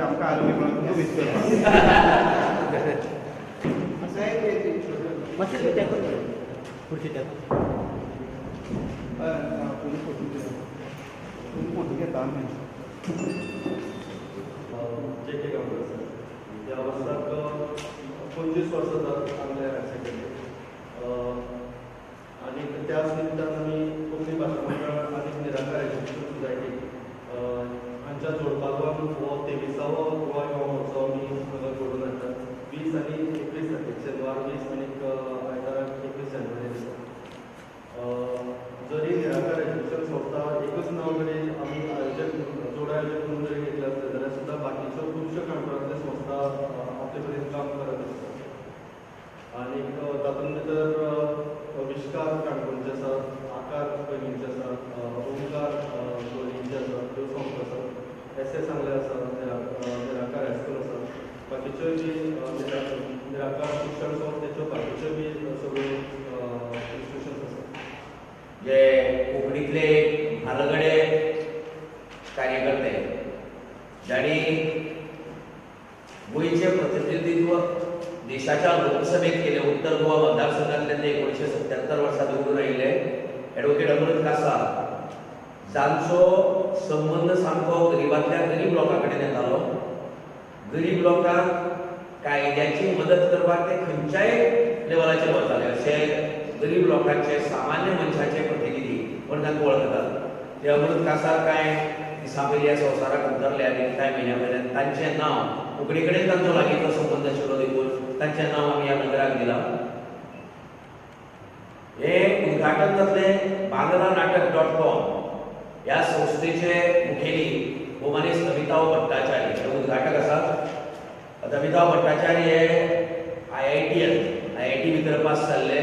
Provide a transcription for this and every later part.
आमकां आरोग्य म्हणून वीस फोटो घेता आमी. जे के गांवकर सर ह्या वर्साक 25 वर्सां जातात आमच्या हायर सेकंडरी आनी त्याच निमतान आमी कोंकणी भाशा मंडळ आनी निराकार एज्युकेशन सोसायटी हांच्या जोडपालवान हो 23वो गोवा युवा महोत्सव आमी हांगा घडोवन हाडटात. 20 आनी 21 तारखेक, शेनवार 20 आनी आयतारा 21 जानेवारी दिसा. जरी निराकार एज्युकेशन संस्था एकच नांव जरी आमी आयोजक जोड आयोजक म्हणून जरी घेतलें आसलें जाल्यार सुद्दां बाकीच्यो खुबश्यो काणकोणांतल्यो संस्था आपले परीन काम करत आसतात. आनीक तातूंत भितर अविश्कार काणकोणचे आसा, आकार पैंगीणचे आसा, ओंकार लोलयेंचे आसा, ह्यो संस्था आसात. एस एस आंगले आसा, निराकार हायस्कूल आसा, बाकीच्योय बी निराकार शिक्षण संस्थेच्यो बाकीच्यो बी सगळ्यो इन्स्टिट्युशन्स आसात. जे कोंकणीतले म्हालगडे कार्यकर्ते जांणी गोंयचें प्रतिनिधित्व देशाच्या लोकसभेत केलें, उत्तर गोवा मतदारसंघांतल्यान ते 1977 वर्सा निवडून आयिल्ले एडवोकेट अमृत कासार, जांचो संबंद सामको गरिबांतल्या गरीब लोकां कडेन येतालो. गरीब लोकांक कायद्याची मदत करपाक ते खंयच्याय लेवलाचेर वताले. अशे गरीब लोकांचे, सामान्य मनशाचे प्रतिनिधी म्हूण तांकां वळखतात. ते अमृत कासार कांय दिसां पयलीं ह्या संवसाराक अंतरले आनी कांय म्हयन्या पयल्यान तांचें नांव कोंकणी कडेन तांचो लागींचो संबंद आशिल्लो देखून तांचें नांव आमी ह्या नगराक दिलां. हें उद्घाटन जातलें बांगला नाटक .com ह्या संस्थेचे मुखेली भोवमानेस्त अमिताभ भट्टाचार्य हे उद्घाटक आसात. अमिताभ भट्टाचार्य हे IIT भितर पास जाल्ले,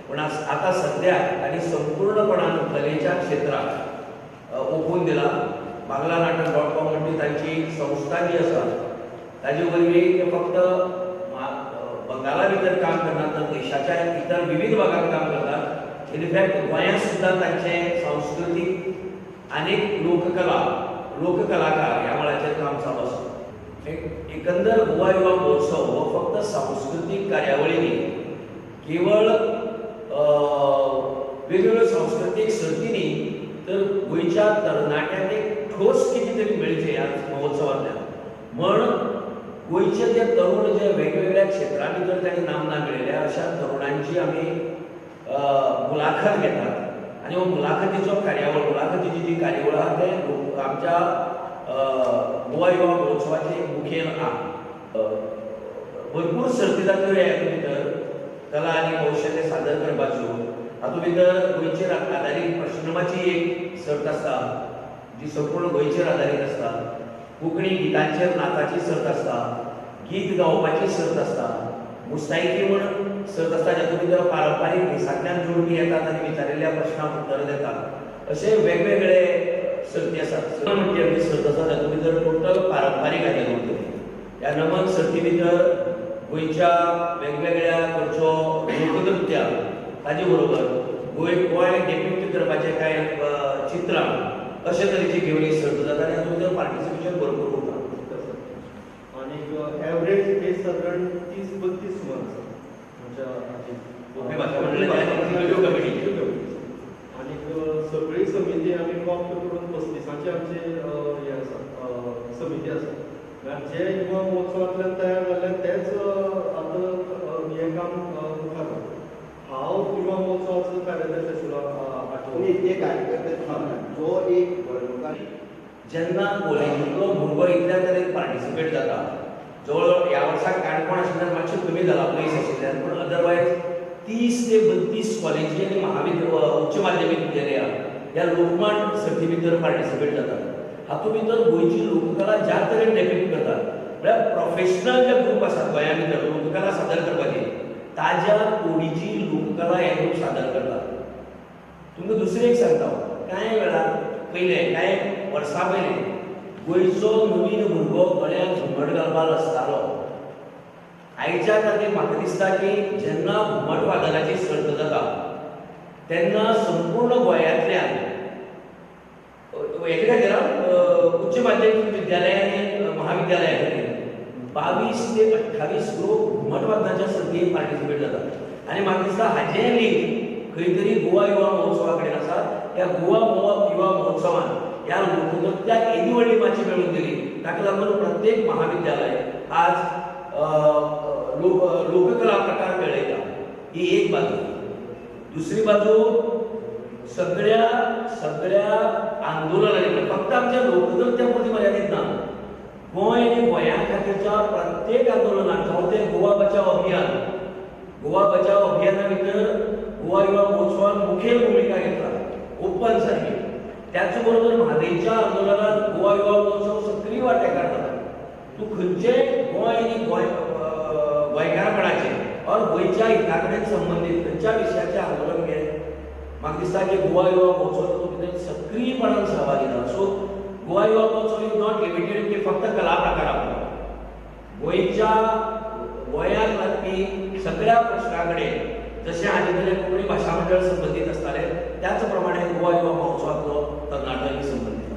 पूण आतां सद्याक तांणी संपूर्णपणान कलेच्या क्षेत्राक ओपून दिला. बांगला नाटक .com म्हणटी तांची संस्था जी आसा ताजे वरवीं ते फक्त बंगाला भितर काम करनात तर देशाच्या इतर विविध भागांत काम करतात. इनफॅक्ट गोंयांत सुद्दां तांचें सांस्कृतीक आनी लोककलाकार ह्या मळाचेर काम चालू आसा. एकंदर गोवा युवा महोत्सव हो फक्त सांस्कृतीक कार्यावळी न्ही, केवळ वेगवेगळ्यो सांस्कृतीक सर्ती न्ही, तर गोंयच्या तरणाट्यांक एक ठोस कितें तरी मेळचें ह्या महोत्सवांतल्यान म्हण गोंयचे जे तरुण जे वेगवेगळ्या क्षेत्रां भितर तांणी नामना मेळयल्या अशा तरुणांची आमी मुलाखत घेतात आनी हो मुलाखतीचो कार्यावळ, मुलाखतीची जी कार्यावळ आसा ते आमच्या गोवा युवा महोत्सवाचे एक मुखेल आंग. भरपूर सर्ती जात्यो ह्या हातूंत भितर कला आनी कौशल्य सादर करपाच्यो. हातूंत भितर गोंयचेर आदारीत प्रश्नमाची एक सर्त आसता जी संपूर्ण गोंयचेर आदारीत आसता. कोंकणी गितांचेर नाचाची सर्त आसता, गीत गावपाची सर्त आसता, मुस्तायकी म्हूण सर्त आसता जातूंत भितर पारंपारीक भेसांतल्यान जोडपी येतात आनी विचारिल्ल्या प्रश्नाक उत्तरां दितात. अशे वेगवेगळे सर्ती आसात. म्हणटी आमची सर्त आसा तातूंत भितर टोटल पारंपारीक हाजेर उरतली. ह्या नमन सर्ती भितर गोंयच्या वेगवेगळ्या कडचो लोकनृत्या ताजे बरोबर गोंय डेपिक्ट करपाचे कांय चित्रां अशे तरेची घेवन ही सर्त जाता आनी हातूंत भितर पार्टिसिपेशन भरपूर उरता. आनीक एवरेज एज सादारण 30-32 सुमार आसा आमच्या हाची कोंकणी भाशा मंडळाची एक्झिक्युटीव कमिटी. आनीक सगळी समिती आमी कॉप्ट करून 35ची आमची हें आसा समिती आसा. म्हळ्यार जे युवा महोत्सवांतल्यान तयार जाल्ले तेच आतां हें काम मुखार व्हरता. हांव युवा महोत्सवाचो कार्याध्यक्ष आशिल्लो आठवण. ते कार्यकर्ते जो एक जेन्ना कॉलेजींतलो भुरगो इतल्या तरेन पार्टिसिपेट जाता, जवळ जवळ ह्या वर्साक काणकोण आशिल्ल्यान मातशें कमी जाला पयस आशिल्ल्यान, पूण अदरवायज 30 ते 32 कॉलेजी आनी उच्च माध्यमीक विद्यालयां ह्या लोकमांड सर्ती भितर पार्टिसिपेट जातात. हातूंत भितर गोंयची लोककला ज्या तरेन डेपिक्ट करतात, म्हळ्यार प्रोफेशनल जे ग्रूप आसात गोंया भितर लोककला सादर करपाची, ताज्या कोडीची लोककला हे ग्रूप सादर करतात. तुमकां दुसरें एक सांगता, कांय वेळार पयलें कांय वर्सां पयलें गोंयचो नवीन भुरगो गळ्याक घुमट घालपाक आसतालो. आयच्या तारखेक म्हाका दिसता की जेन्ना घुमट वादनाची सर्त जाता तेन्ना संपूर्ण गोंयांतल्यान हेजे खातीर उच्च माध्यमीक विद्यालय आनी महाविद्यालया खातीर 22 ते 28 ग्रुप घुमटवादनाच्या सर्तीन पार्टिसिपेट जातात आनी म्हाका दिसता हाजें लीग खंय तरी गोवा युवा महोत्सवा कडेन आसा. ह्या गोवा युवा महोत्सवान ह्या लोकनृत्याक येदी व्हडली माची मेळून दिली, ताका लागून प्रत्येक महाविद्यालय आज लोककला प्रकार मेळयता. ही एक बाजू. दुसरी बाजू सगळ्या सगळ्या आंदोलनांनी फक्त आमच्या लोकनृत्या पुरती मर्यादीत ना, गोंय आनी गोंया खातीरच्या प्रत्येक आंदोलनात, जावं तें गोवा बचाव अभियान, गोवा बचाव अभियाना भितर गोवा युवा महोत्सवान मुखेल भुमिका घेतला ओपन सारकी. त्याच बरोबर म्हादयच्या आंदोलनात गोवा युवा महोत्सव सक्रीय वांटेकार जाला. तूं खंयचें गोंय आनी गोंय गोंयकारपणाचें और गोंयच्या हिता कडेन संबंदीत खंयच्या विशयाचें आंदोलन घे, म्हाका दिसता की गोवा युवा महोत्सव तातूंत भितर सक्रीयपणान सहभागी जाला. सो गोवा युवा महोत्सव is not limited की फक्त कला प्रकारा पुरतो, गोंयच्या गोंयांत लागपी सगळ्या प्रश्नां कडेन जशें हाजे पयलीं कोंकणी भाशा मंडळ संबंदीत आसतालें त्याच प्रमाणे गोवा युवा महोत्सवांतलो तरणाटोय संबंदीत.